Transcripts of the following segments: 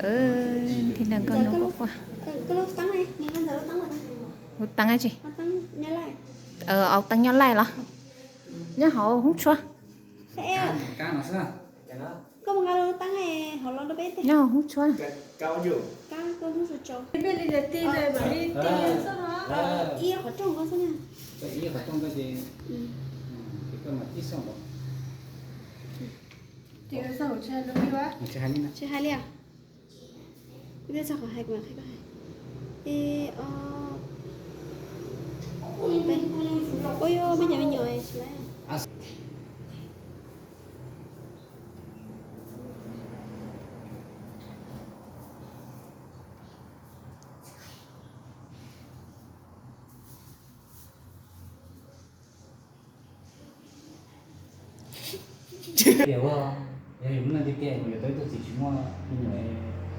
Thiab nrog nkauj hnub quaj quaj. Lub teeb tsi? Au teeb nyob laij los? Nyob hauv hoob tshua. Nyob hauv hoob tshua. Tsis hais li os. Ib pliag txog qhov hais kuv mam qhia koj hais. Ib, ob, peb. Ua yuav peb cov me nyuam tsis laib. Tias ua, yog yus muaj leej twg cia mus yuav tau ib tug txiv tsis muaj me nyuam,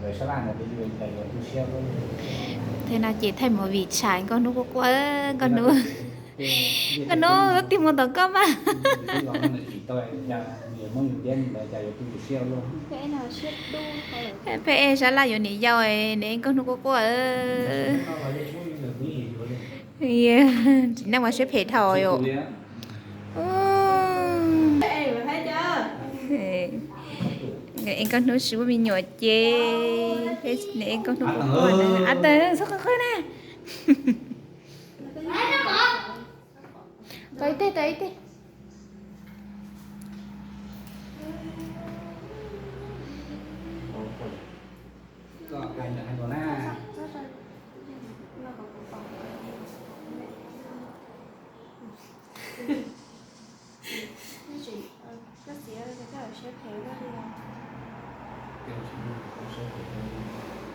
lawv sab laj ntawd ces yuav tu siab. Thaum no ces thaij movie tshaj, nkauj hnub quaj quaj, nkauj hnub, nkauj hnub tig mus tom koj mas. Peb sab laj yuav niam yau, niam nkauj hnub quaj quaj. Txiv neej mas siab phem dhau yom. Nkauj hnub tsis muaj me nyuam ces, niam nkauj hnub quaj quaj na. Ab, tawm txhob qw qw na. Tau ib teg, tau ib teg. Koj txiv, koj siab phem luaj li os.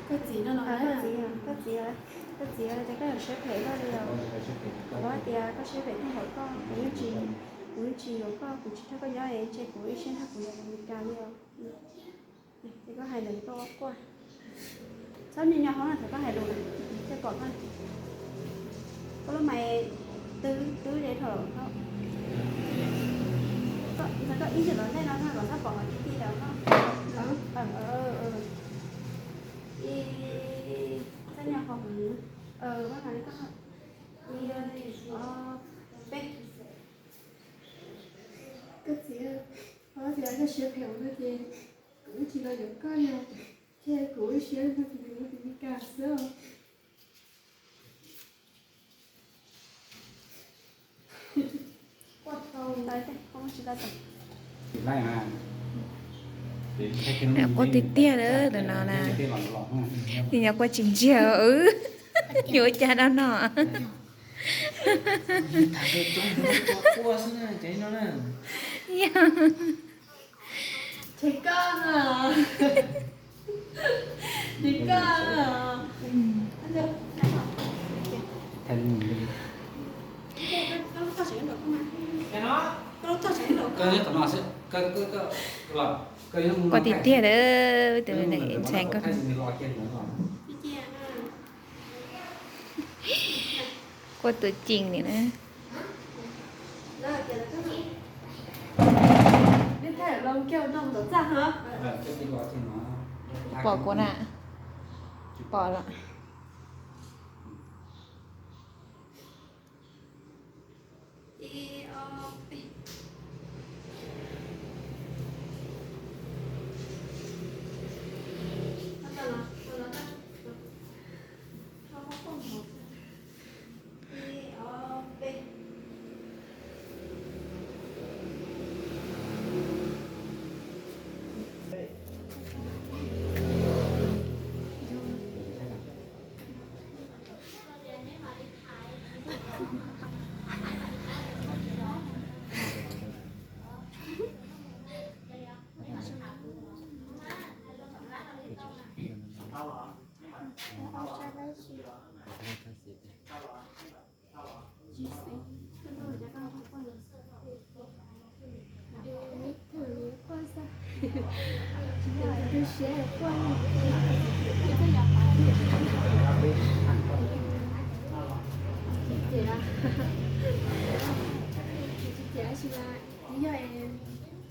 Koj txiv no los, koj txiv, koj txiv, koj txiv, koj siab phem luaj li os. Kuv hais tias koj siab phem thiaj hauv koj, kuv yeej tsis, kuv yeej tsis yuav koj, kuv tsis nrog koj nyob es ntshe kuv ib siab nrog kuv yuav mus Meskas li os. Ces koj hais ntawd koj quaj. Txhob nyo nyo hauv na, thaum koj hais lus na, thiaj pom koj. Koj lub mais twb twb ze dhau lawm. Ntawd koj ib txwm los ntej no koj kom txhob pom qhov ti ti lawm no. Ib, txhob nyo qhov hauv. Ib, ob, peb. Koj txiv, qhov tias koj siab phem ua luaj ces kuv tsis los yuav koj li, ces kuv ib siab nrog kuv mus Meskas xwb os. Quaj tiag tiag li tus no na. Nws nyob quaj tsis ntsiag, nyuam ua cas no no. Yog. Ces koj, ces koj. Quaj tiag tiag li tus me ntxhais ko. Quaj tus ceem li na. Pom kuv na. Pom los.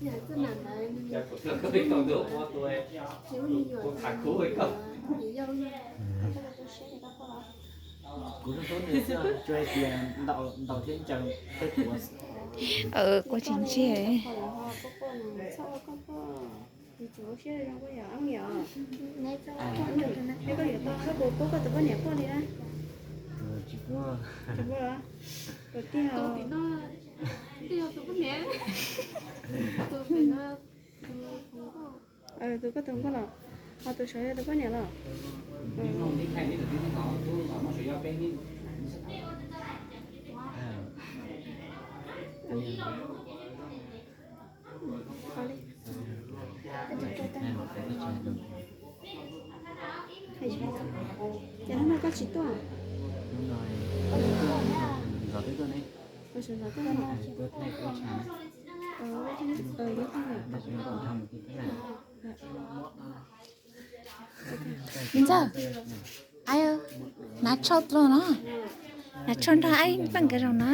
Yog Kuv hlub hlub nws xwb, tsuas hais tias ntaus thiab ncaws peb quav. Quav tsis ntsig. Koj yuav tau koj puas pub koj tus poj niam quaj li na? Tsis pub. Tsis pub los? Tus tiag. Tus koj tus nkauj los? Ho tus saud yog tus poj niam los? Ces hnub no koj tsis tuaj? Me ntxawg, hnav tsho dlua no, hnav tsho nrog ab paj nkawd zaum no.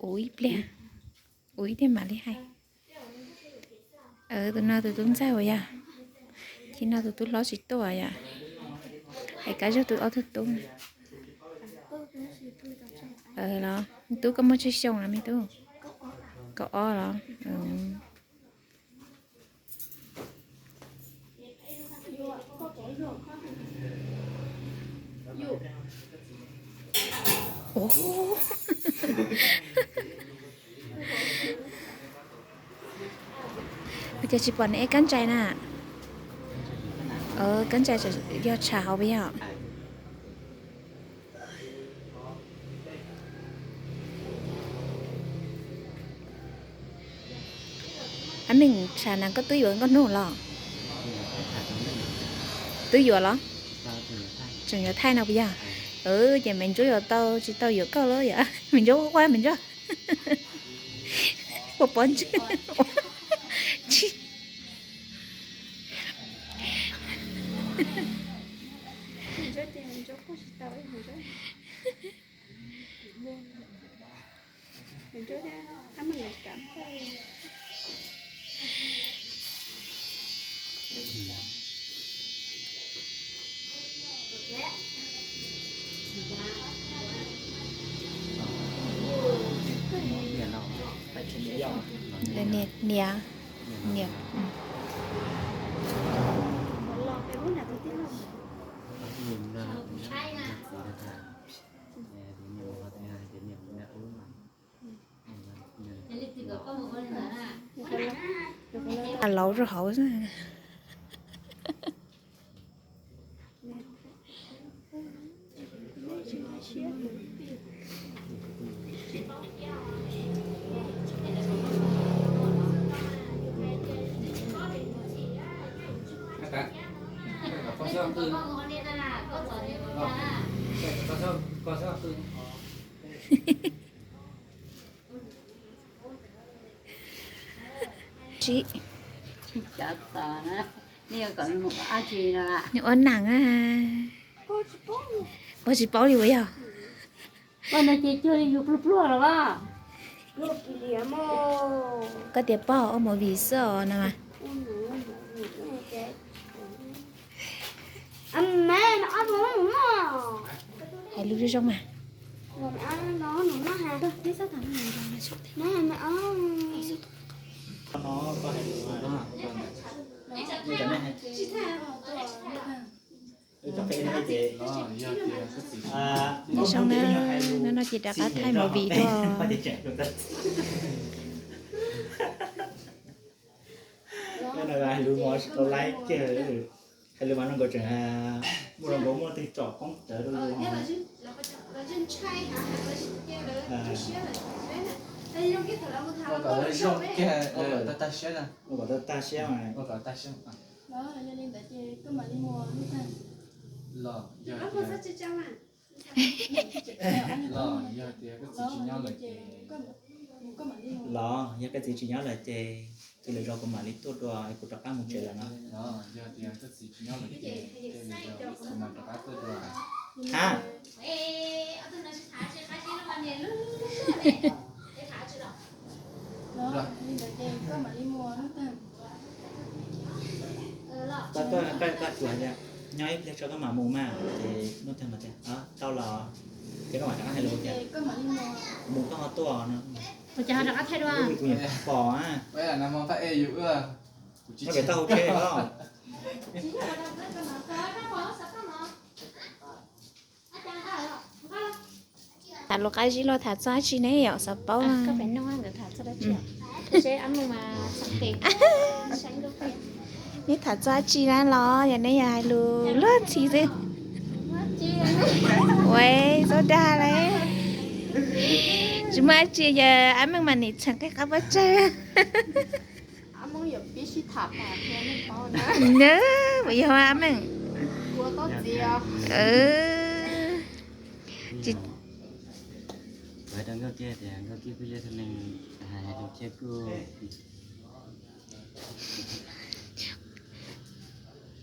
Ua ib pliag, ua ib pliag mam li hais. Tus no tus tub ntxawg uas yog, tus no tus tub hlob tsis tuaj yom. Hais kab zog tus ob tug tub. Los tub koj muaj tsawg xyoo los me tub? Kaum ob los? Ua cas tsis pom nws ev kab ntsais na? Kab ntsais yog tshav hauv puas yog? Ab Meej, tshav na koj twb yuav nkauj hnub los? Twb yuav los? Tseem yuav thaij no puas yog? Ces me ntsuab yuav tau tsis tau yuav koj lawm yom? Me ntsuab quaj quaj me ntsuab. Puas pom ntsuab? Niam, niam. Laus rau hauv xwb. Tsis, nws ua nam a. Puas tsis paub li puas yog? Koj tias pog ua movie xwb os no mas. Hais lus zoo zoo mas. Zoo na, no no ces rov qab thaij movie dua. Hais lus mas tsis tau laib kiag, hais lus mas zoo nkaus tseem muaj zoo nkaus muaj tej tsom poob rawv rau yus. Ua kom zoo kiag, ua kom tag siab na. Ua kom tag siab mas. Los yog tias koj txiv tsis nyob lawm ces, los yog koj txiv tsis nyob lawm ces, cia lwm zaus kuv mam li tuaj dua, kuv rov qab mus tsev lawm no. Ha, koj, koj, koj tsuas tias nyob ib pliag tso koj mam mus mas, ces Nuj Theej tias tau los, ces koj mam rov qab hais lus tias mus koj ho tuaj no. Ua cas ho rov qab thaij dua? Kuv nyiam pom a. Pab ej yus wb, kuv tsis, tau hauv tsev os. Tham lus Qab Zib los tham txog dab tsi ne yom, xav paub. Neb tham txog dab tsi na los yog neb yog hais lus luag ntxhi xwb? Ua txhob dag lauj. Tsis muaj dab tsi, yog Ab Meej mas nim txheem qab pob tsawg. Nab, puas yog Ab Meej?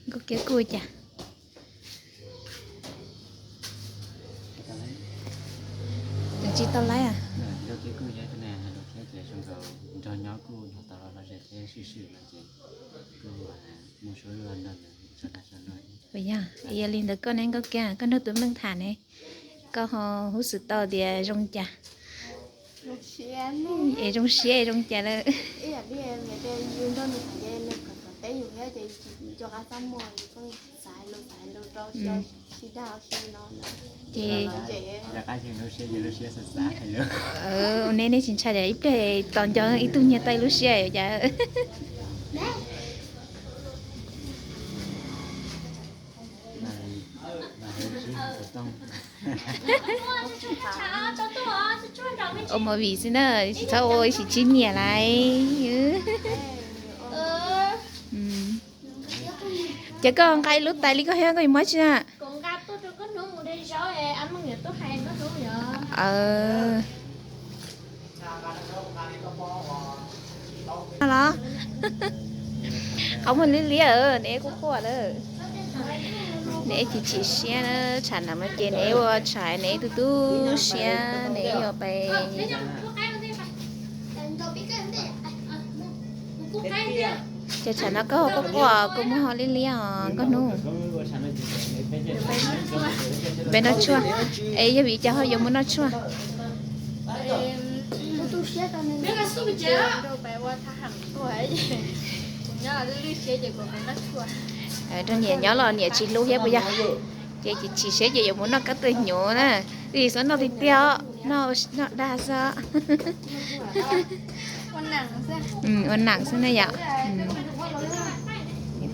Nkauj Kiab kuj cas tsis tau laib. Puas yog, yog li ntawd koj ne Nkauj Kiab, koj nrog tus Meej tham ne, koj ho huj xwm tau tias zoo cas? Es zoo siab es zoo cas lawm? Ces ua ne, neb tsis ntshai tias ib pliag tos nco ib tug nyiag tau ib lub siab cas? Ua movie xwb na, tsis txhob ua ib sim tsis nyiam lawm. Ces koj nqa ib lub tais li koj thiab koj yuav muab tsi na? Los, qhov muag liab liab, neb kuj quaj lawm. Neb chim chim siab na, tshav nag no ces neb ua tshav neb tu tu siab, neb yuav pais. Ces tshav no koj ho quaj quaj, koj muag ho liab liab os Nkauj Hnub. Peb noj tshuaj, es yog vim cas ho yuav mus noj tshuaj? Rau niam nyob los niam tsis hlub thiab puas yog? Ces chim chim siab ces yuav mus noj kab tw hnyuv na. Twb tsis txhob noj tiag tiag os, noj dag xwb. Ua nam xwb na yom.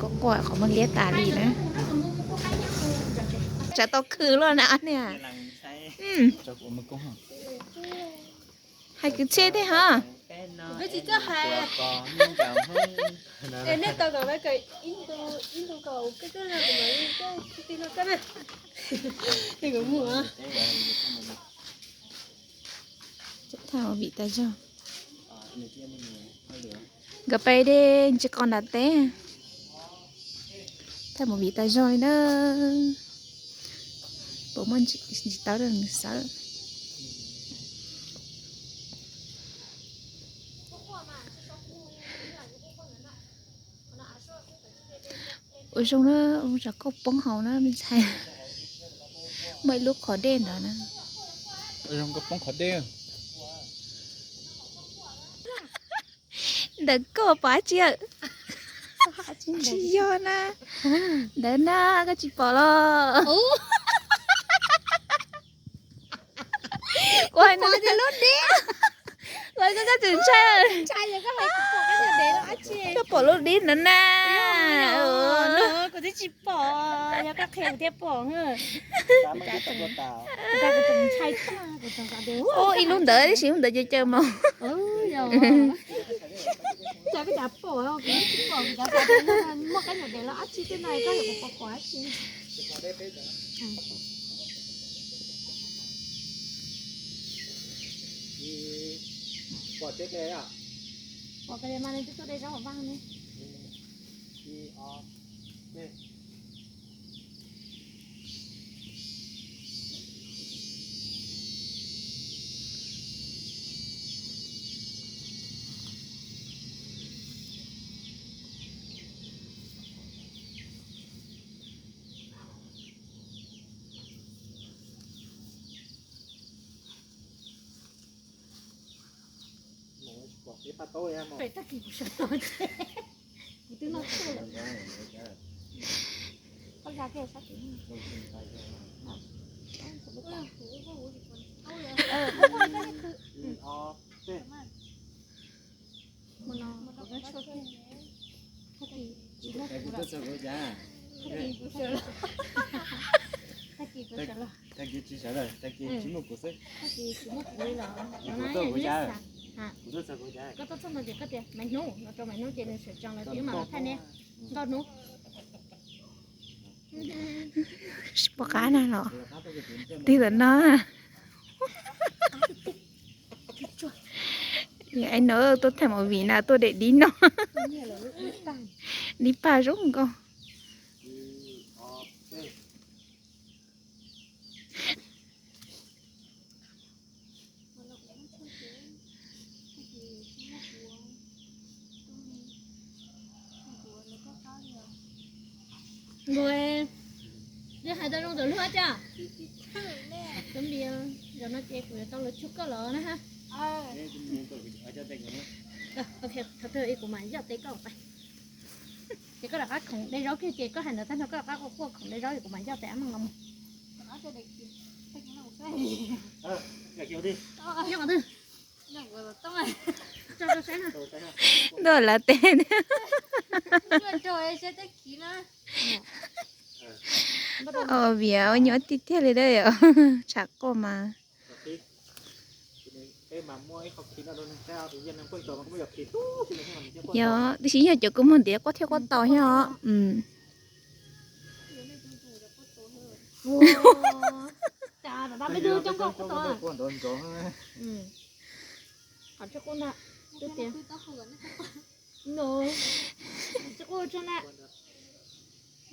Kuj quaj qhov muag liab tas li na. Tsam tau khw luaj na niag. Hais kwv txhiaj thiab hov. Thaij movie tas zog. Nkawd pais de ntsis qos nram teb. Thaij movie tas zog li na. Puas muaj ntsis tawv rau nws xawb. Ua zoo na, ua zoo kauj poob hauv na me ntxhais. Muaj ib lub qhov dej ntawd na. Ua zoo kauj poob qhov dej. Ntawm koj pom dab tsi? Tsis yog na. Ntawd na, koj tsis pom los? Ua no lub dib. Ua koj, koj tseem ntshai. Koj pom lub dib ntawd na. Kuv twb tsis pom, yog koj qhia kuv thiaj pom. Ib lub ntawd tib si, lub ntawd caw caw mos. Cas koj cas pom, kuv twb tsis pom, kuv cas xav tias muaj kab nyuam dev los dab tsi tej no koj yuav pom pom dab tsi. Pom, pom kali mas nws twb tuaj de zaub hauv vaj ne. Tag kis kuv sawv los ces kuv twb noj tshuaj lawm. Koj ya kiag sab tid. Mus no, kuv noj tshuaj kiag. Tag kis kuv sawv los. Tag kis kuv sawv los. Tag kis tsis sawv lawm, tag kis tsis muaj kuv xwb. Tag kis tsis muaj kuv li los. Kuv tuaj kuv cas. Kuv tuaj txog kuv cas. Koj tuaj txog no ces koj tias Maiv Hnub, no rau Maiv Hnub ces nws sawv tsees lawm, tias mam los thaij nej ntau hnub. Pom qab na los. Tig tam no. Ai no tuaj thaij movie na, tuaj de dib no. Dib pag zoo nkauj. Npawg, yog hais tau zoo ntawm luag cas? Cov npis, zaum no ces kuv yuav tau los cuag koj los na ha. Thov twg kuv mam yoj teb koj pais. Ces koj rov qab khoom de zaub kiag ces koj hais ntawd tag no koj rov qab quaj khoom de zaub es kuv mam yoj pem ab meej los mus. Yoj qhov twg? Ntuj lawv tes. Os, vias ua nyuaj tiag tiag li da yom. Tshav quaj mas. Yog, tiam sis yog cov kua muag ntiav quaj thiab quaj tau thiab os. Qhov tsis quaj ntag, twb tias, no, tsis quaj tso na,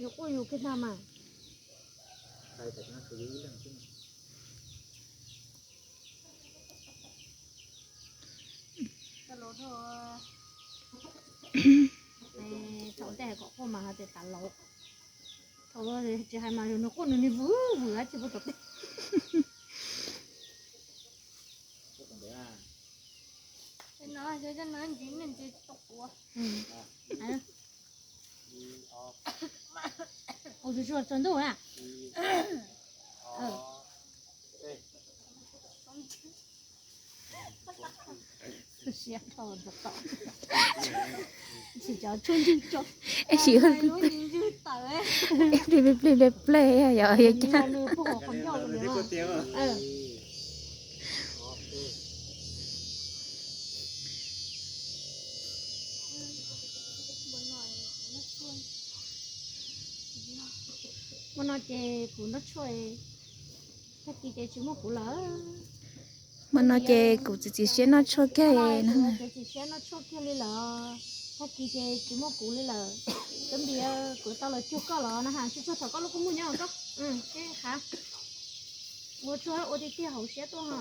yuav quaj yus kiag ntag mas. Thaum ntej hais kom quaj mas hais tias tas laus. Thaum tsis hais mas nws quaj nws niag vwm vwm tsis pub tom tej. Ua tsuag tsuag tsaus ntuj na. Siab dhau tom. Tsis cov tshuaj ntswg tso. Es sim hle ple ple ple yog yog cas. Hmo no ces kuv noj tshuaj, tag kis ces tsis muaj kuv lawm. Hmo no ces kuv txiav txim siab noj tshuaj kiag no. Txiav txim siab noj tshuaj kiag li lawm, tag kis ces tsis muaj kuv li lawm. Cov npis, kuv tau los cuag koj los na has, tsuag tsuag thaum koj lub kua muag nyob koj. Ua tsuag ua tiag tiag hauv siab tuaj ho.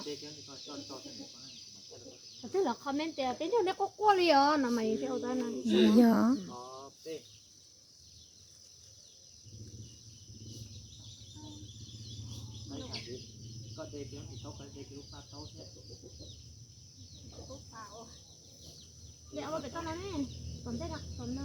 Thaum twg lawv comment tias peb nrog nej quaj quaj li os no mas yus thiaj ua tau na. Yog. De ua pem toj no ne, tom ntej no, tom no.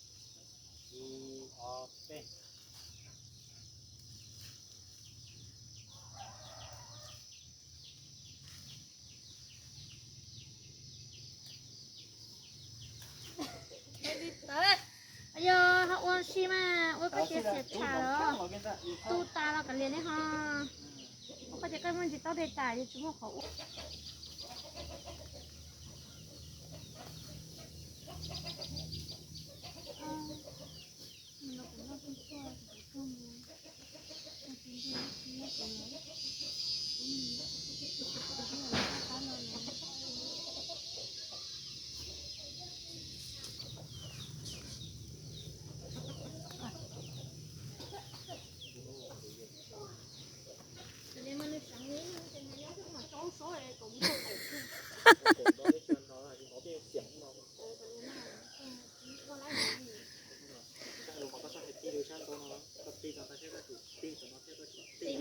Ib, ob, peb. Yog ho ua si mas ua koj tias xiam tsham los tu tas los kav liam li ho. Ua koj tias koj muaj ntsis taub dej tas yuav tsis muaj qhov ua.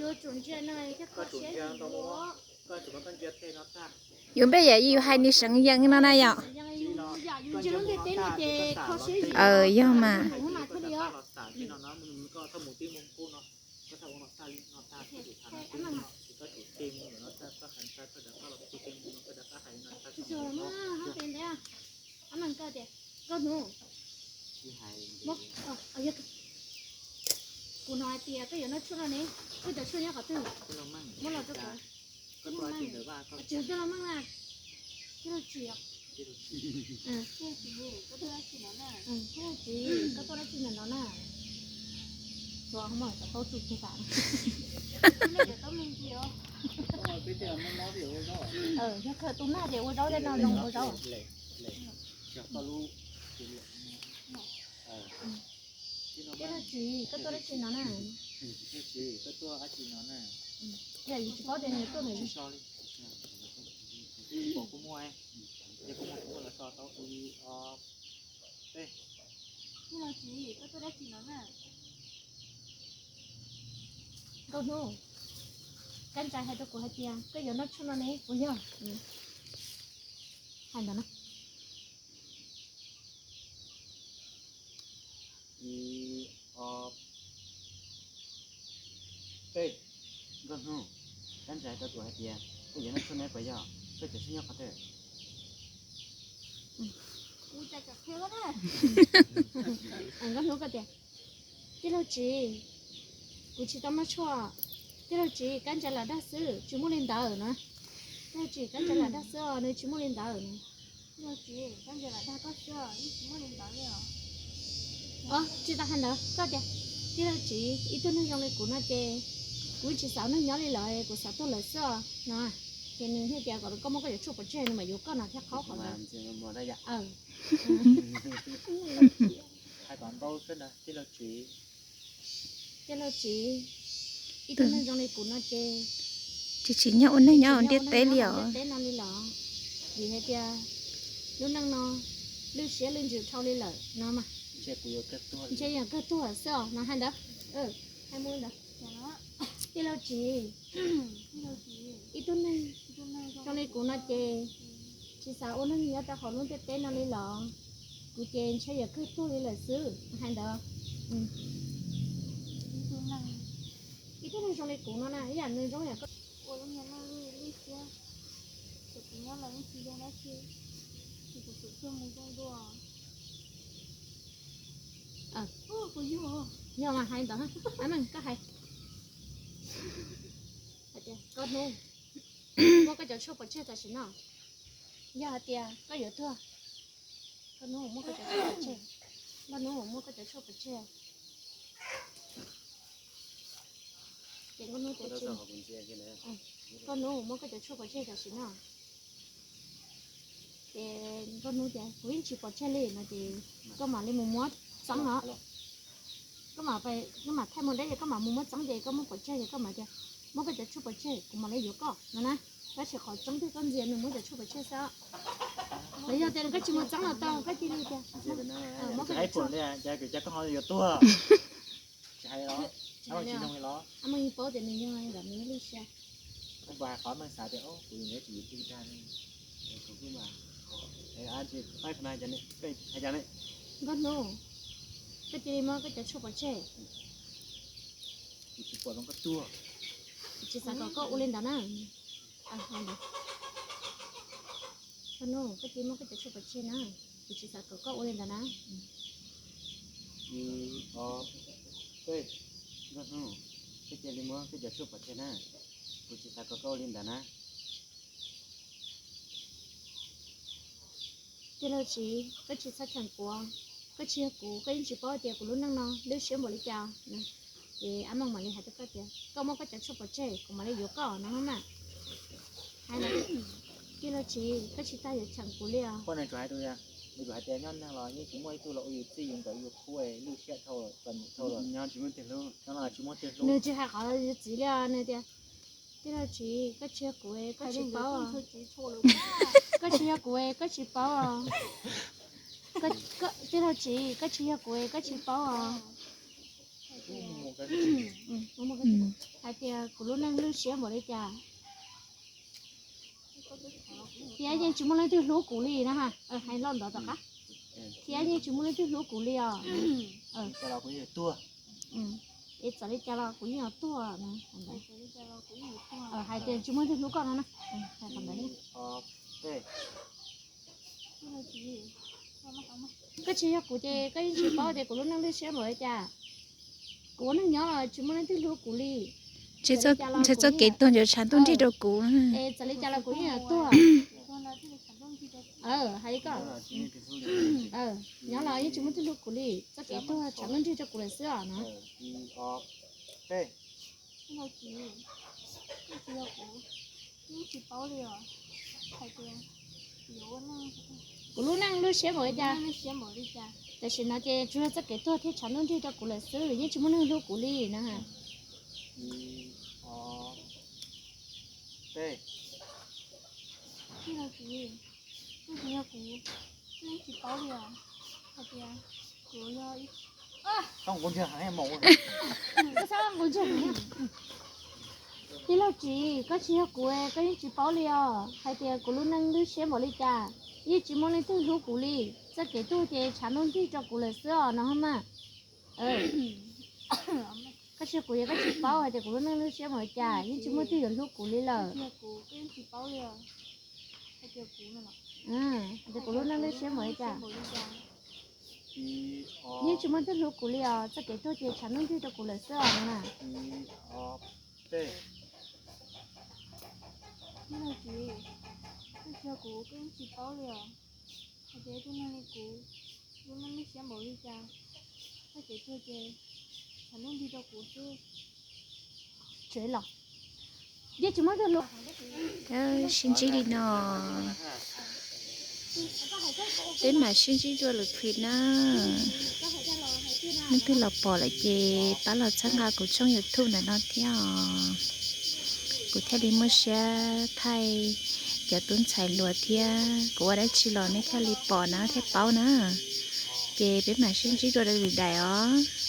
Yuav tsum ntsia no thiab koj siab yuav. Yus npe yam yus hais nws seev yees no na yom. Yog mas. Kuv hnov hais tias koj yuav noj tshuaj no ne, koj cov tshuaj nyob qhov twg? Muab los rau kuv. Tsis coj los meej na. Tij laug Tsim, koj tuaj dab tsi ntawm no na? Tuaj hauv mas cov taub tsuj tsuj tas. Yog kawg tus nag ces ua zaub tej no zoo ua zaub. Tij laug Tsim, koj tuaj dab tsi no na? Yog yus tsis paub tias nws tuaj ntawm Nkauj Hnub, Kab Ntsa hais rau kuv hais tias koj yuav noj tshuaj no ne, puas yog? Hais ntawd na. Ib, ob, peb. Nkauj Hnub, Kab Ntsa hais rau kuv hais tias koj yuav noj tshuaj ne puas yog? Koj cov tshuaj nyob qhov twg? Nkauj Hnub koj tias, tij laug Tsim, kuv tsis tau noj tshuaj. Tij laug Tsim, Kab Ntsa lam dag xwb, tsis muaj li ntawd na. Tij laug Tsim, Kab Ntsa lam dag xwb os, nws tsis muaj li ntawd na. Tsis tau hais ntawd, koj tias, tij laug Tsim, ib tug neeg zoo li kuv no ces kuv tsis xav ua neeg nyob li lawm, kuv xav tuag lawm xwb os no. Ces nws thiaj tias kom koj muab koj cov tshuaj pov tseg, nws mam yuav koj no thiab qhaub qhov ntawd. Tij laug Tsim, ib tug neeg zoo li kuv no ces tsis tsim nyog ua neeg nyob hauv ntiaj teb li os. Teb no li los, vim hais tias lub neej no lwj siab lwj ntsws dhau li lawm no mas. Ntshe yog kawg tuag xwb os no hais ntawd. Hais mus ntawd. Tij laug Tsim, ib tug neeg zoo li kuv no ces tsis xav ua neeg nyob rau hauv lub ntiaj teb no li los. Kuv ces ntshe yog kawg tuag li lawm xwb hais ntawd. Ib tug neeg zoo li kuv no na, ib yam nws zoo yam koj. Ua lub niag neej lwj lwj siab, txawm kuv nyob los yeej tsis zoo dab tsi, ces kuv tsum tuag mus zoo dua. Kuv yog, yog mas hais ntawd, koj hais. Hais tias, Nkauj Hnub, muab koj cov tshuaj pov tseg tam sim no. Yog hais tias koj yuav tuag, Nkauj Hnub, muab koj cov tshuaj pov tseg. Nkauj Hnub, muab koj cov tshuaj pov tseg. Ces Nkauj Hnub tias, Nkauj Hnub, muab koj cov tshuaj pov tseg tam sim no. Ces Nkauj Hnub tias, kuv yeej tsis pov tseg li no ces koj mam li mus muab txeeb os. Koj mam, koj mam thaij mus deb ces koj mam mus muab txeeb ces koj muab pov tseg ces koj mam tias, muab koj cov tshuaj pov tseg kuv mam li yuav koj no na. Tab sis qhov tseeb tiag koj ntxias nws muab cov tshuaj pov tseg xwb. Los yog tias nws koj tsis mus txeeb los tau koj cia li tias, muab koj cov tshuaj. Tsis hais os. Tsis nug li los? Ab, muaj ib paub tias nws yog ntawm nws lub siab. Koj hais qhov meej xav tias kuv yuav tsis yuav twg dag li. Kuv kuj mas, hais cas ne? Nkauj Hnub, koj cia li muab koj cov tshuaj pov tseg. Kuv tsis pom zoo koj tuag. Kuv tsis xav kom koj ua li ntawd na. Nkauj Hnub, koj cia li muab koj cov tshuaj pov tseg na. Kuv tsis xav kom koj ua li ntawd na. Ib, ob, peb. Nkauj Hnub, koj cia li muab koj cov tshuaj pov tseg na. Kuv tsis xav kom koj ua li ntawd na. Tij laug Tsis, koj tsis txhob cheem kuv, koj tsis yog kuv, koj yeej tsis paub tias kuv lub neej no lwj siab npaum li cas. Ces Ab Mooj mam li hais rau koj tias koj muab koj cov tshuaj pov tseg, kuv mam li yuav koj no na. Hais los, tij laug Tsis, koj tsis tas yuav cheem kuv li os. Koj nws tsuas hais tias, nws tsuas hais tias nyob neeg los yeej tsis muaj ib tug los ua yus txij yus nkawm yus khub lwj siab dhau, nyob tsis muaj leej twg hlub, nyob los tsis muaj leej twg hlub. Nws tsis hais qhov yus txiv li os, nws tias, tij laug Tsis, koj tsis yog kuv, koj tsis paub os. Koj tsis yog kuv, koj tsis paub os. Tij laug Tsis, koj tsis yog kuv, koj tsis paub os. Hais tias kuv lub neej lwj siab npaum li cas, thiab yeej tsis muaj leej twg hlub kuv li na. Hais loj ntawd tom qab, thiab yeej tsis muaj leej twg hlub kuv li os. Es txawm li cas los kuv yeej yuav tuag no. Hais tias tsis muaj leej twg hlub koj no na. Koj tsis yog kuv ces koj yeej tsis paub tias kuv lub neej lwj siab npaum li cas. Kuv ua neeg nyob los tsis muaj leej twg hlub kuv li. Ntshe txoj kev tuag ntawd tshav ntuj nrig rau kuv. Es txawm li cas los kuv yeej yuav tuag. Hais li koj, nyob los yeej tsis muaj leej twg hlub kuv li, txoj kev tuag tshav ntuj nrig rau kuv lawm xwb os no. Kuv lub neej lwj siab npaum li cas, tam sim no ces tsuas yog txoj kev tuag thiaj tshav ntuj nrig rau kuv lawm xwb, yeej tsis muaj neeg hlub kuv li na. Tij laug Tsis, koj tsis yog kuv, koj yeej tsis paub li os. Hais tias kuv lub neej lwj siab npaum li cas, yeej tsis muaj leej twg hlub kuv li. Txoj kev tuag ces tshav ntuj nrig rau kuv lawm xwb os no mas. Koj tsis yog kuv, yog koj tsis paub hais tias kuv lub neej lwj siab npaum li cas, yeej tsis muaj leej twg yuav hlub kuv li lawm. Hais tias kuv lub neej lwj siab npaum li cas, yeej tsis muaj leej twg hlub kuv li os. Txoj kev tuag ces tshav ntuj nrig rau kuv lawm xwb os no na. Tsev los, yeej tsis muaj leej twg hlub. Sib ntsib li no, peb mam sib ntsib dua lwm clip na. Leej twg los pom lawm ces pab los txhawb nqa kuv tshooj YouTube ntawm no thiab os. Kuv thiaj li muaj siab thaij cov tub ntxhais hluas thiab kuv ua dab tsi los nej thiaj li pom na thiaj paub na. Ces peb mam sib ntsib dua lwm daim os.